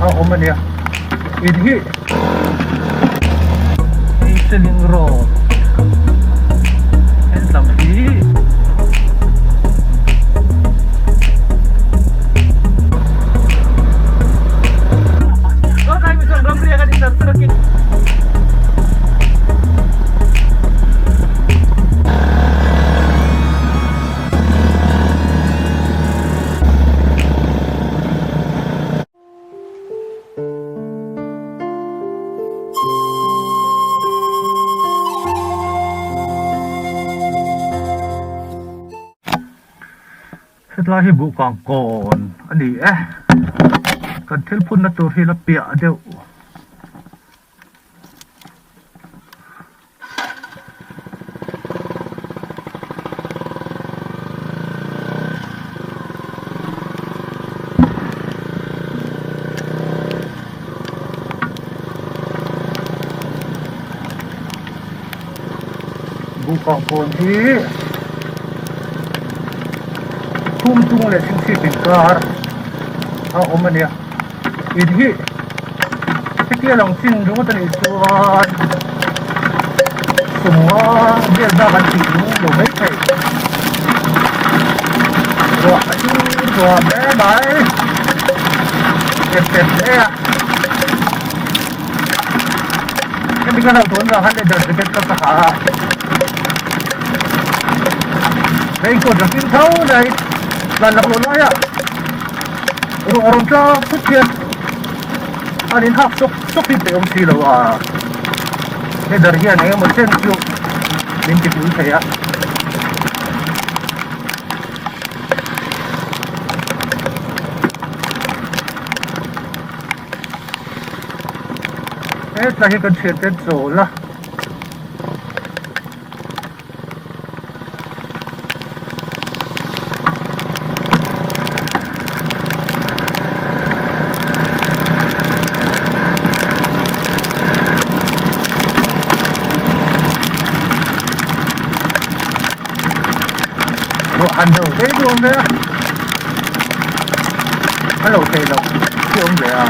a awm a nia in hi Seling road hetlam hi Hetlai hi buhkang kawn a ni e kan thil phunna tur hi la piah deuh. Buhkang kawn hi chhung chung leh chhingchhip inkar a awm a nia. In hi hetia lang chin ringawt a nih chuan sumnga vel bak an tih lung lo mai thei ruah a chu ruah hle mai tep tep hle a hemi ka hlauh tawn vang khan leather jacket ka ka ha a raincoat rakin tho mai tlan laklawh lai ah. Ruah a rawn tlak thut hian an in hak sawk sawk hi peih awm si lo a, header hian eng emaw chen chu min ti pui thei a. Hetlai hi kan thiante an chawl a. Ruah han do daih duh awm ve a a lo theih loh khi awm ve a.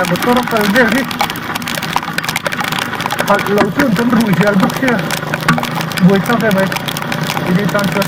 Motor kal vel hi khalh loh chuan kan ruih hial bawk sia buai thlak em mai ini tan chuan.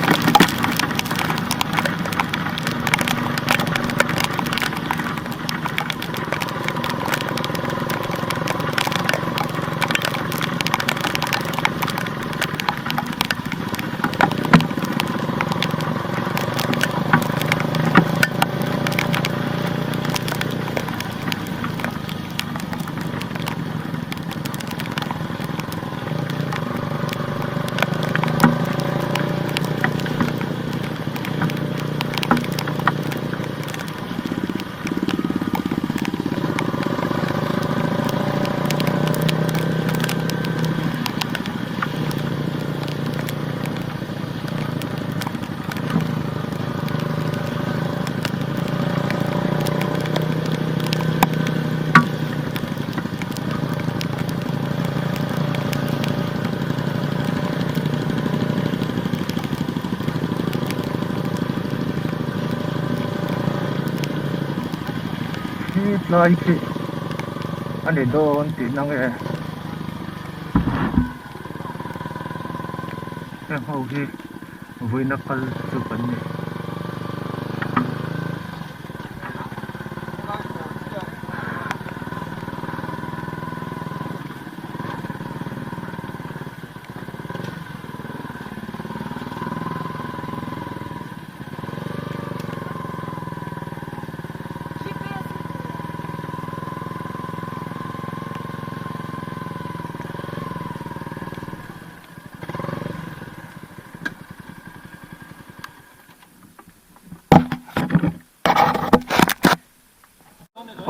Khi tlai khi a ni dawn tihna nge heng ho hi. Vawiina kal chu kan ni.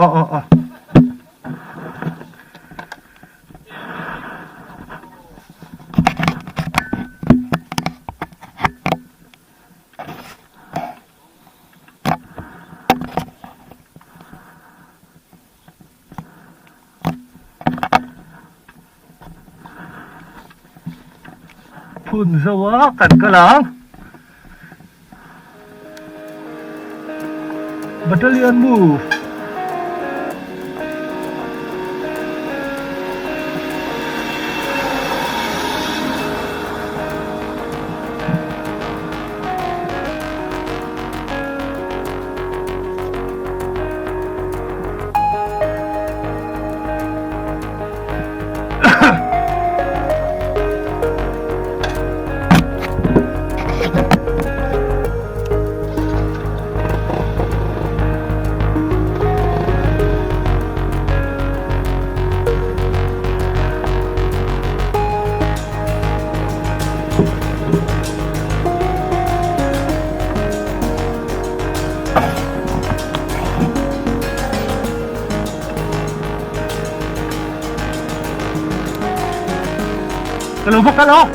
Aw aw aw. Phun zo a kan kal ang. Battalion move. Ka lo va kal aw.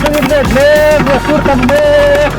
Tangin mek mek, ruah sur tam mek.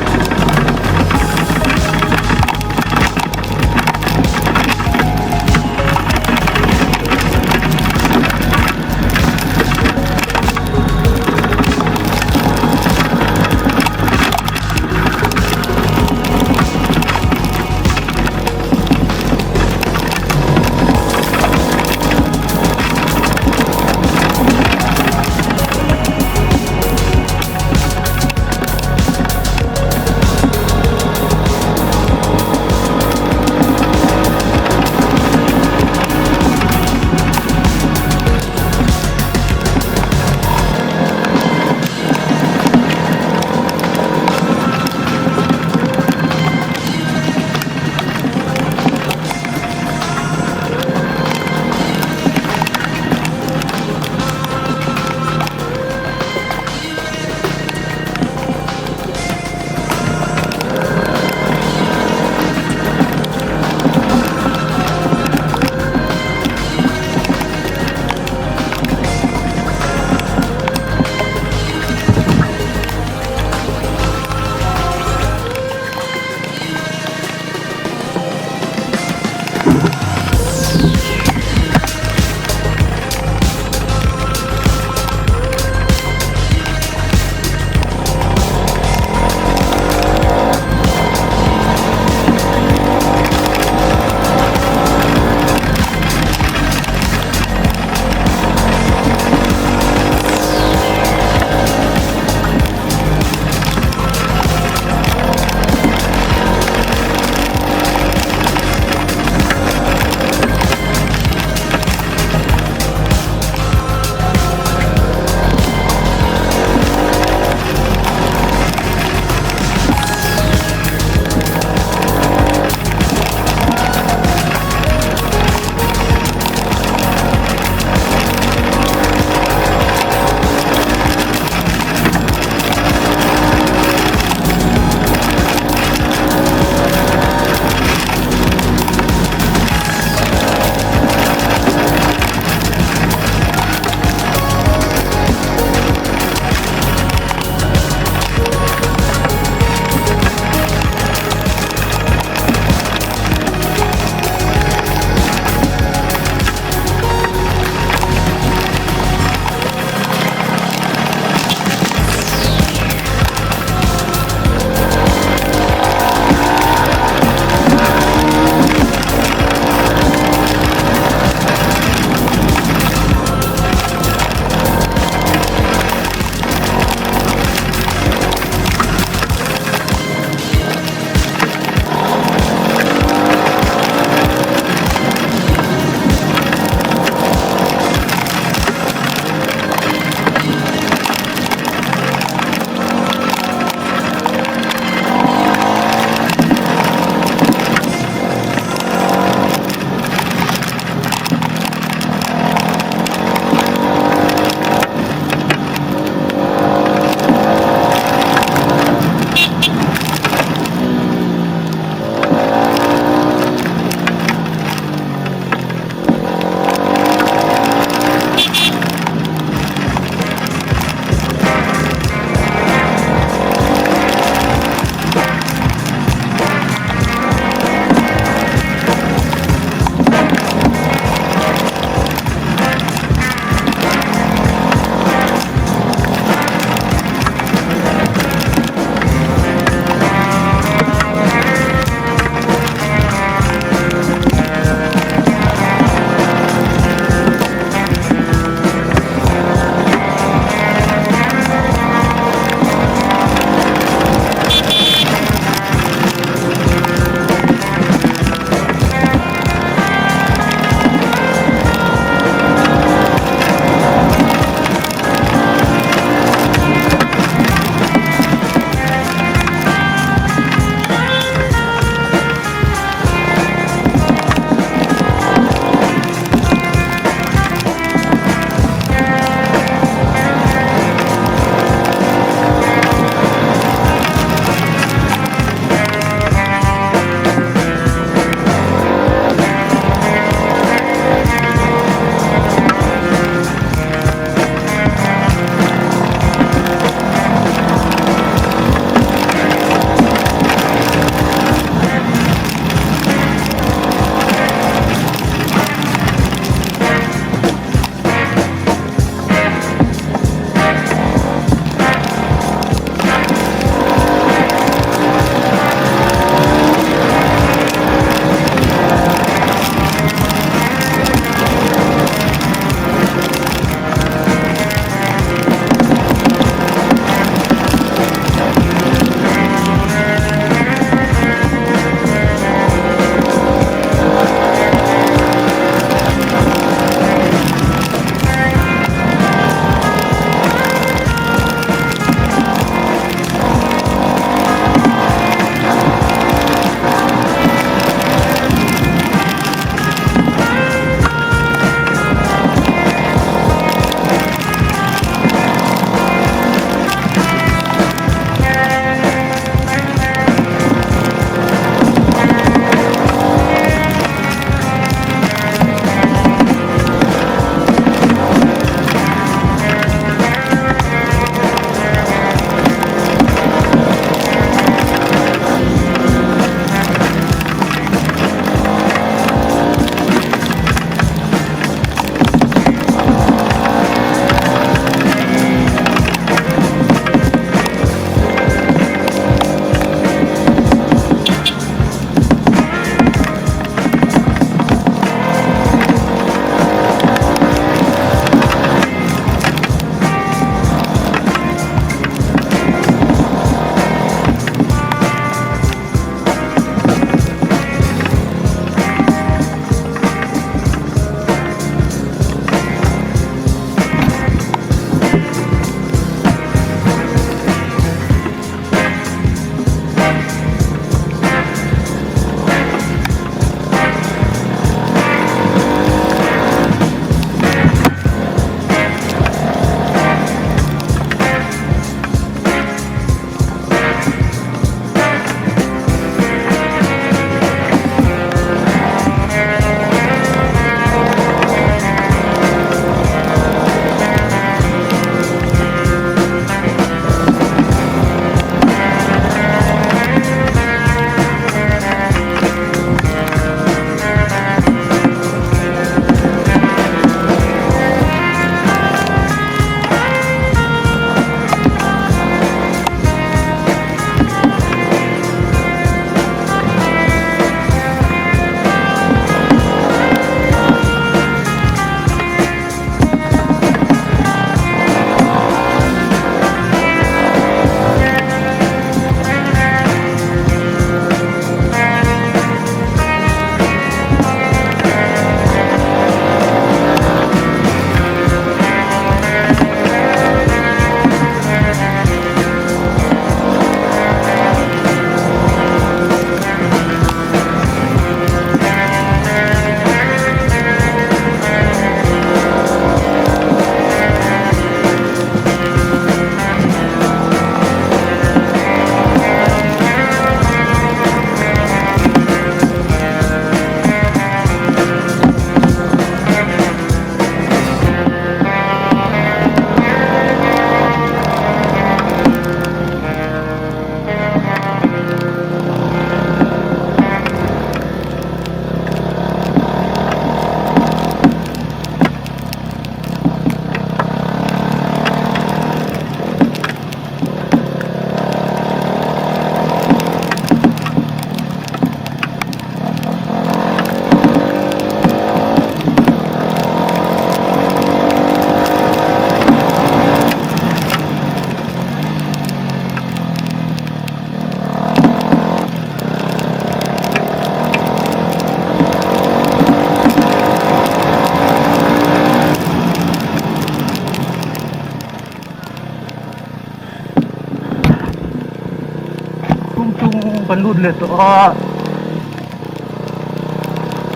Kungtung kan lut leh tawh a,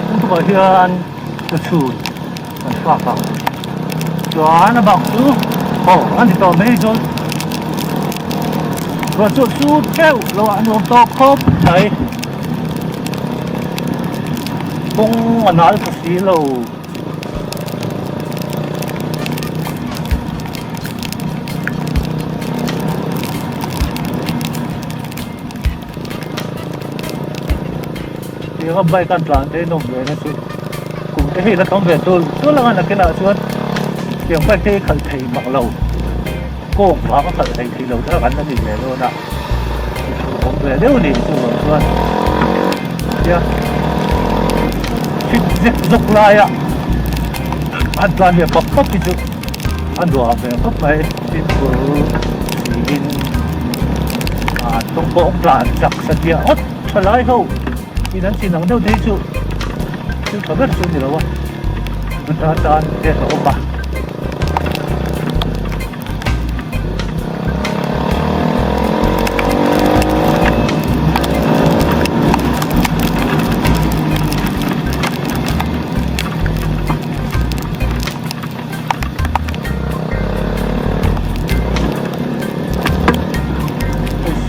kungtungah hian chhun kan thlak ang chuan a bak chu aw an ti tawh mai chuan ruah chu a sur teuh lo a nuam tawk khawp mai kawng a nal tha si lo. Tianga bike an tlan te nawm ve na chu kum te hi la tam ve tul tul anga nakinah chuan tiang bike te hi khalh thei mak lo kawng vang a khalh thei thei lo te kha kan la ni ve dawn a awm ve deuh a ni chuvang chuan tia fit zek zawk laia an tlan ve pap pap hi chu a nuam ve khawp mai fimkhur niin ah tawngpawng tlan chak satliah ngawt tha lai ho in an chin ang deuh te hi chu thil tha ber chu a ni lo a nula tan te a awm a.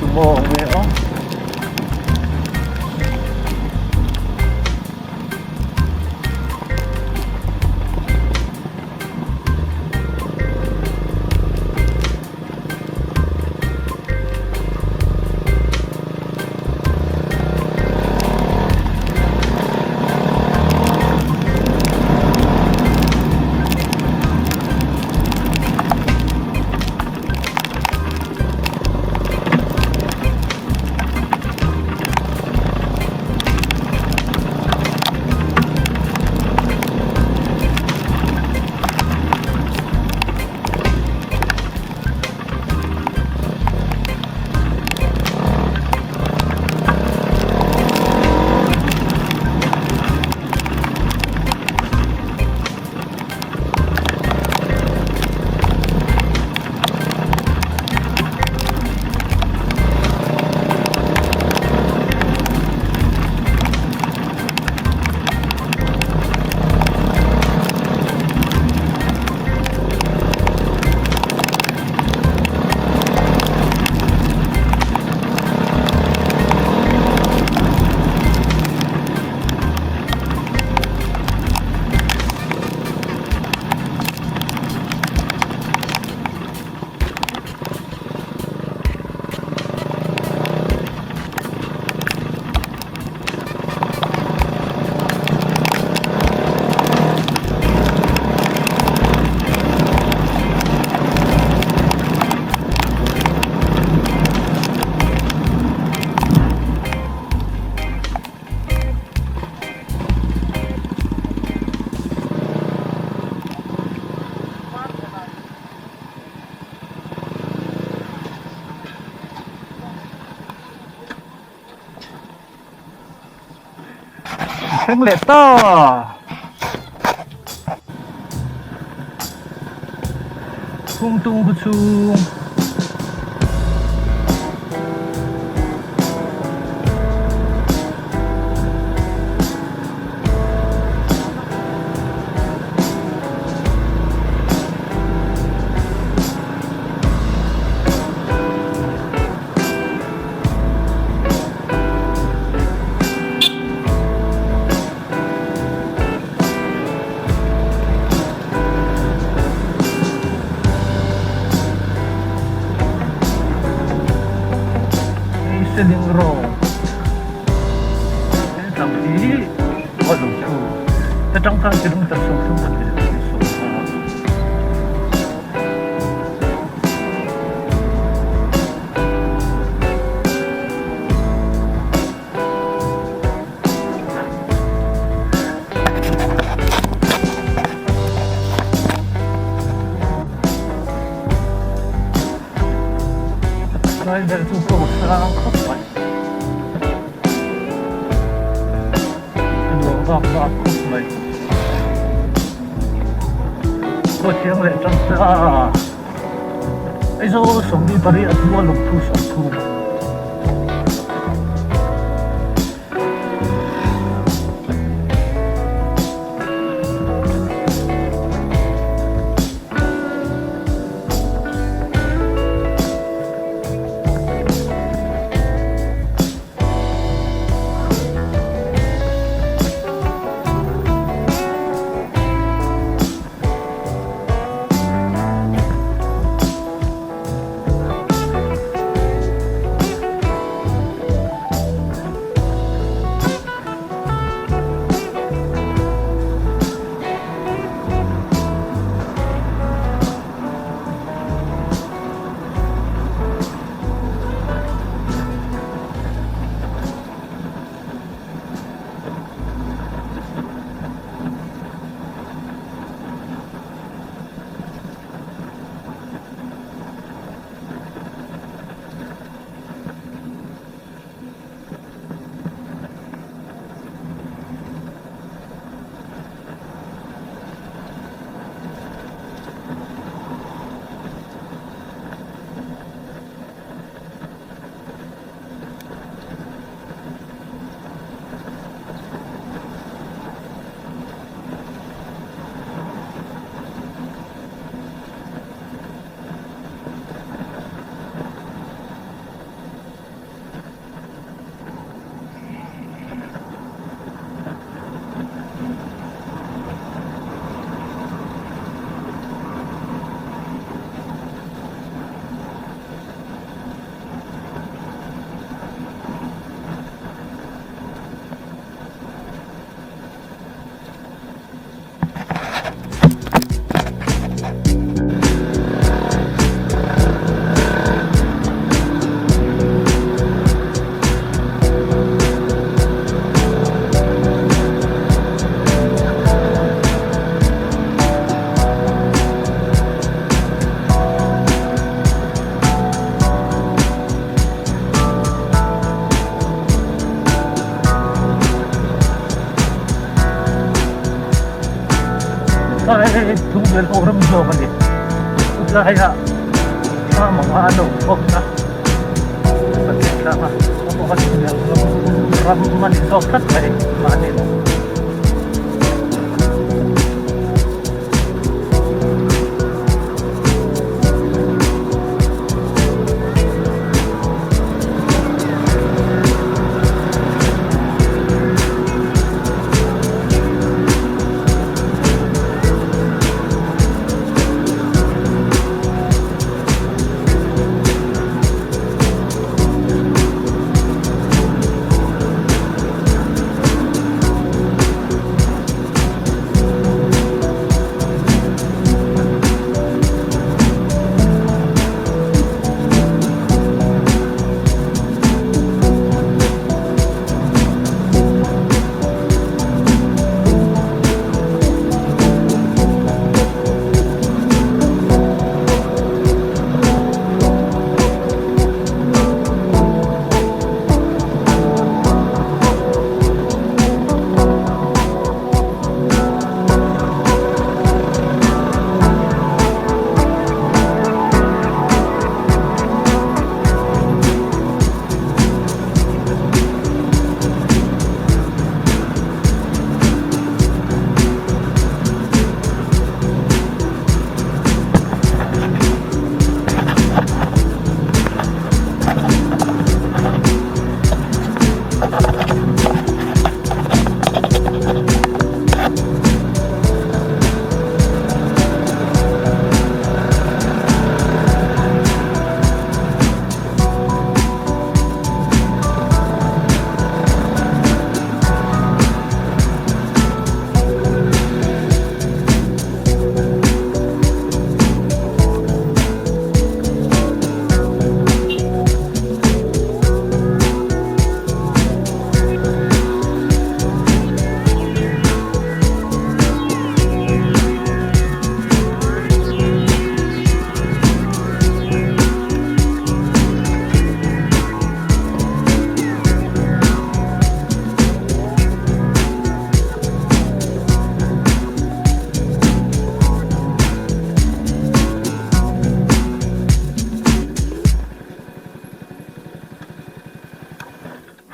Sumo ang ve a. Thleng leh ta. Kungtung khu chhung. Seling road he tlang hi a lo thu ta tang khan kilometer 30 kan ti. Lai vel chu kawng sang khawp mai a nuam vak vak khawp mai khaw thiang leh tang ta Aizawl 28 a lawmthu 30. Lai thung vel ho ram zawk a ni. Chulaiah thlam anga an lo khawmna kan hre tlang a, a pawh a thung vel ram ram a ni zawk tlat mai mahni.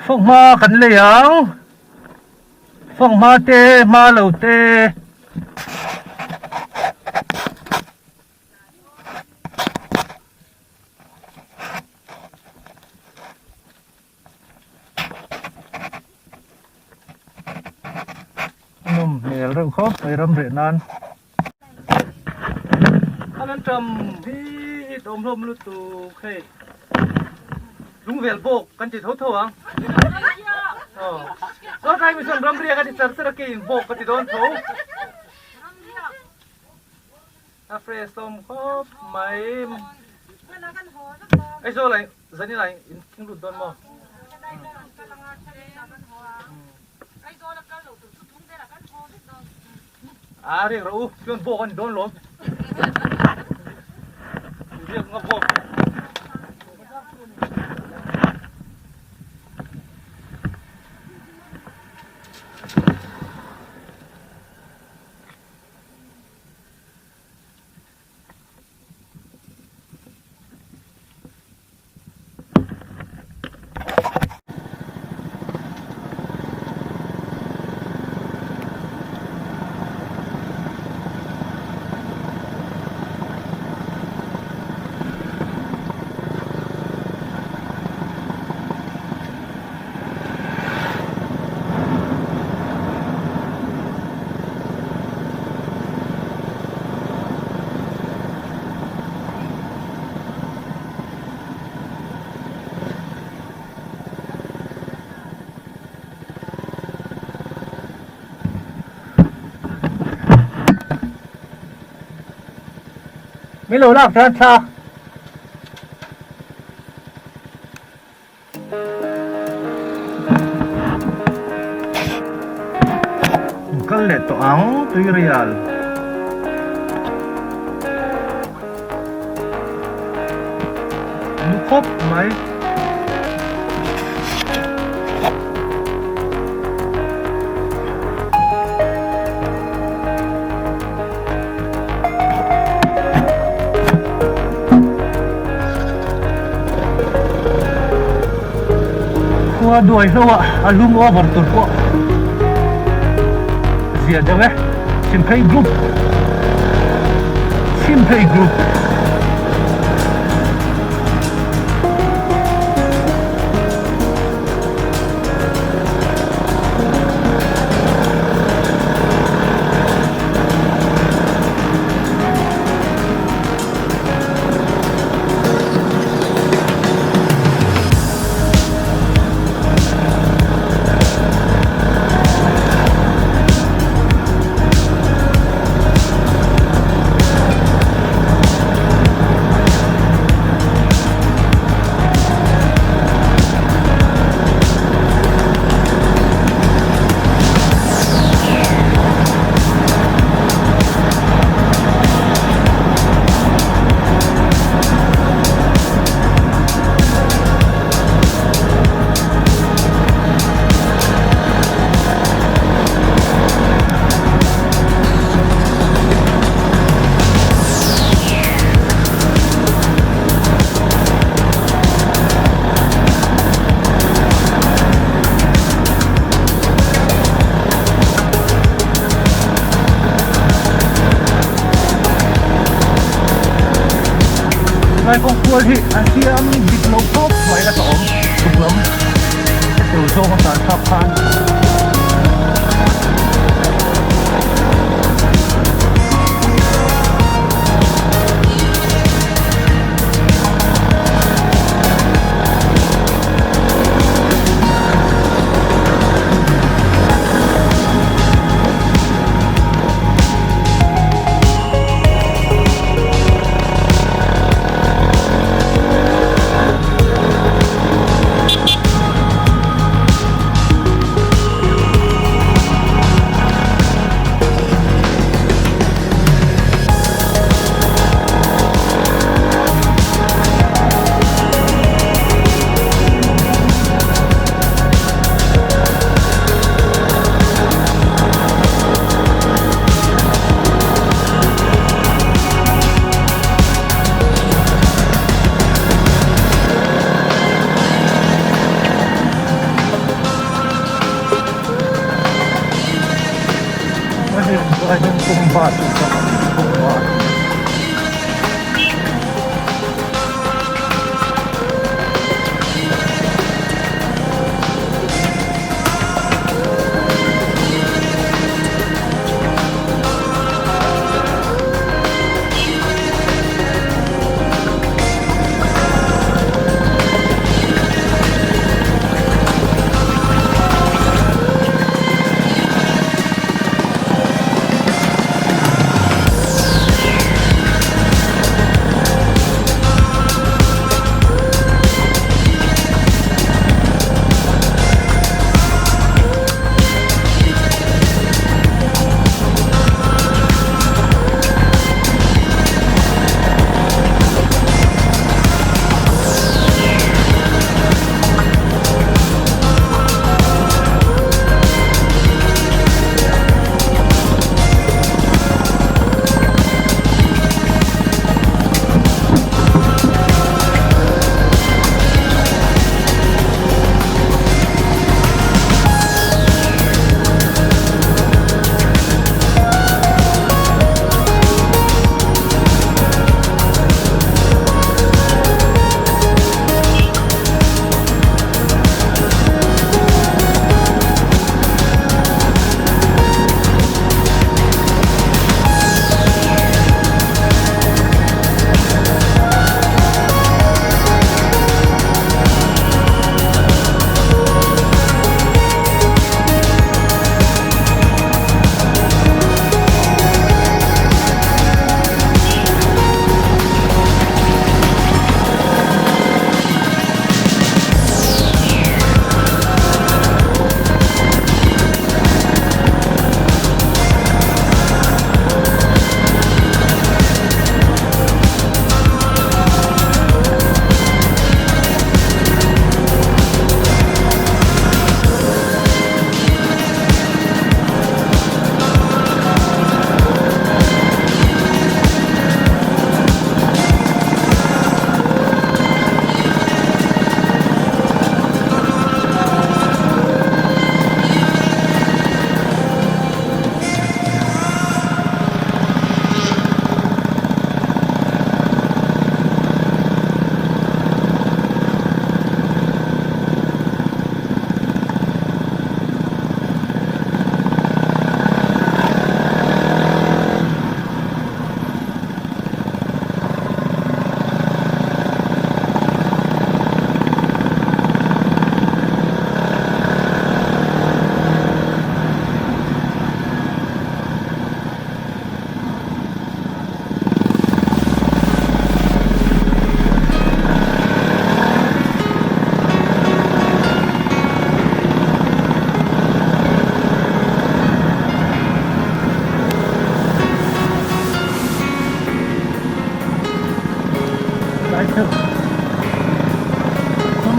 Fanghma kan lei ang fanghma te hma lo te. A nawm hmel reuh khawp mai ram reh nan. An an ṭam hi i tawm hlawm lutuk hei lungvel bawk kan ti tho tho ang. Aw chuan mi chuan ramriak a ti char char a keiin bawk ka ti dawn tho. A fresh hlawm khawp mai. Aizawl ah zanin ah in thing lut dawn maw? A riak rawh u, chuan bawk a ni dawn lawm. Riak nga bawk. Min lo lak tan thla. Kal leh tawh ang tuirial. Nu khawp mai. Khua duai hlo a a lum over tur pawh zia deuh e Chhimphei group Chhimphei group. Lai kawng kual hi a siam dik lo khawp mai a tawm chhuk lam hetiang zawng a tan thlak khan.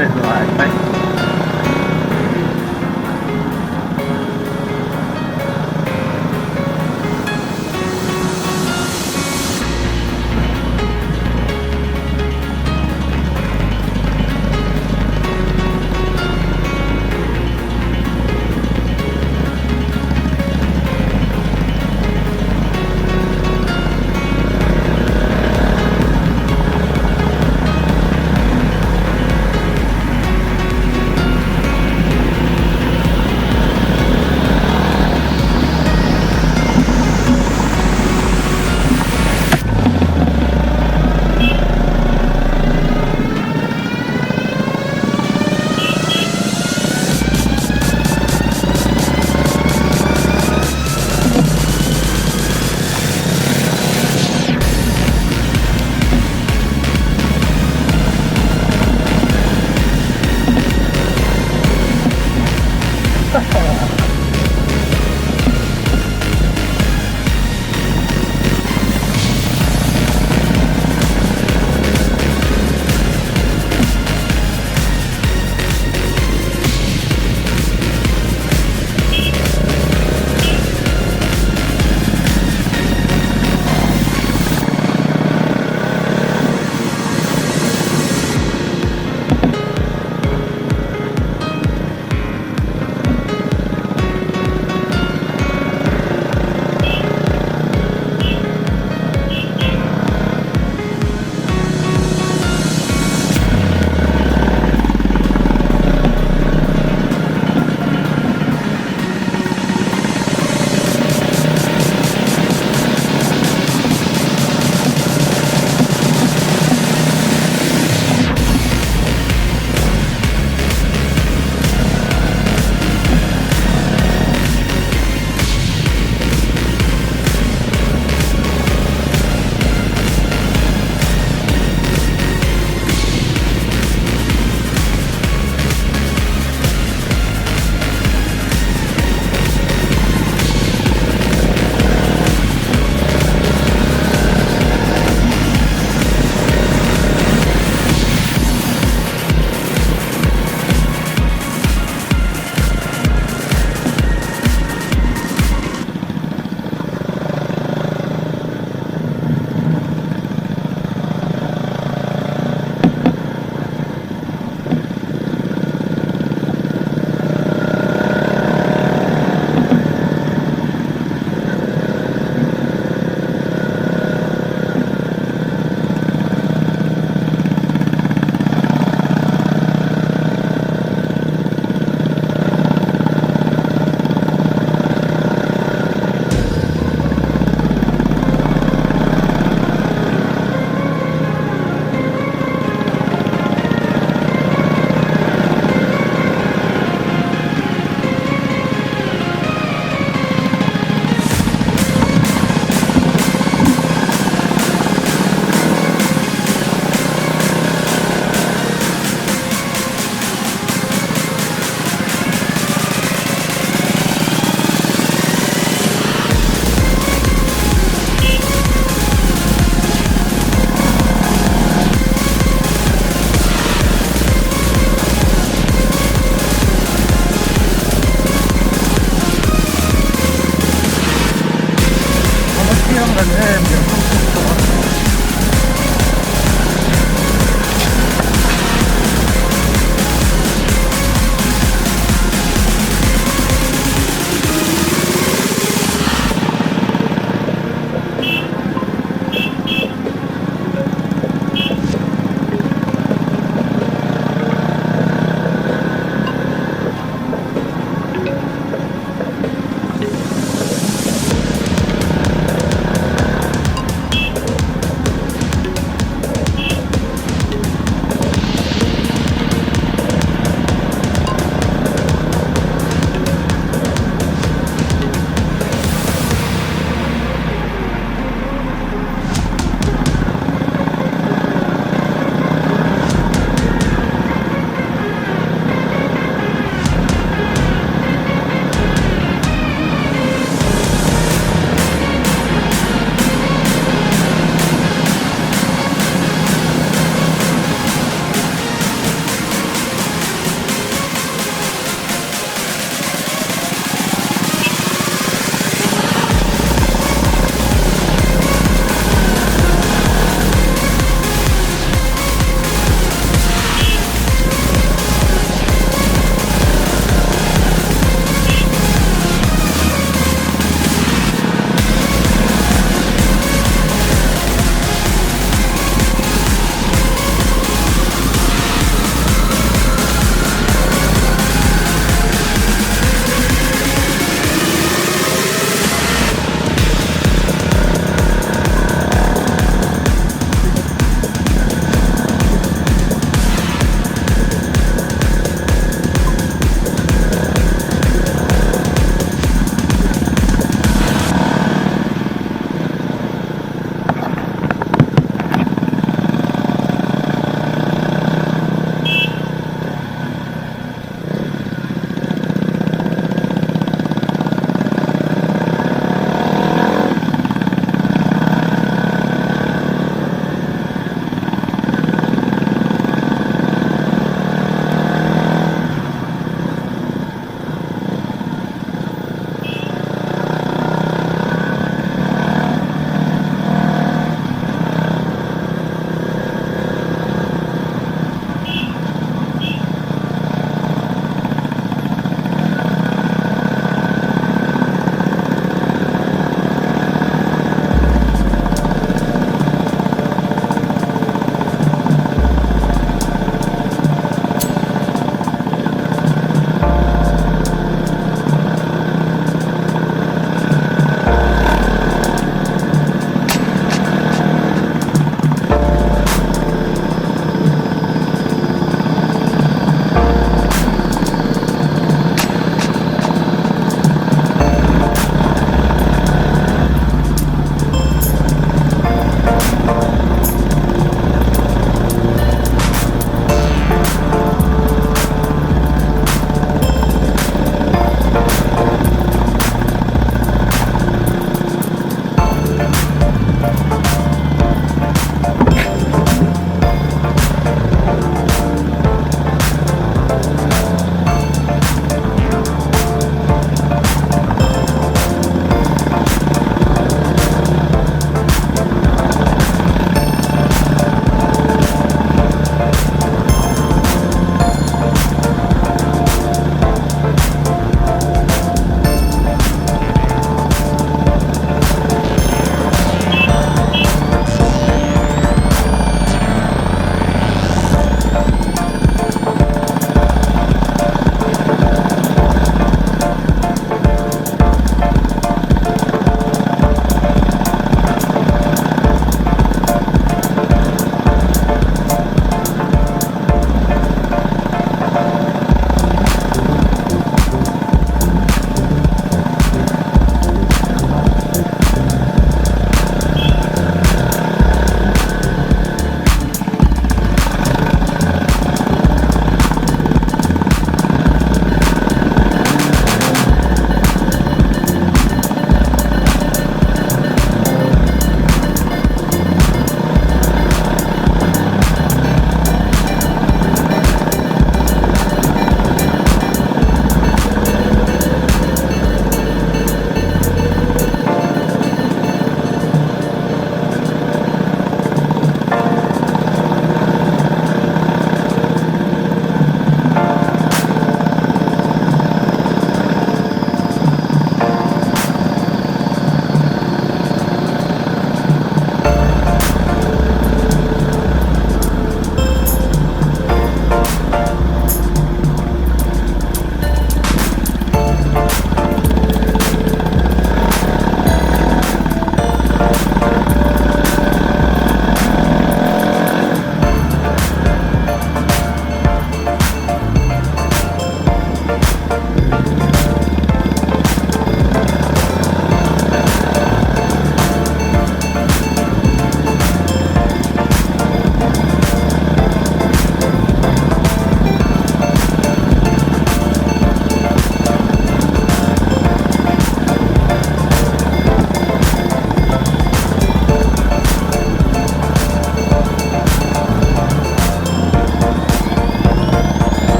Hei hnuaiah mai.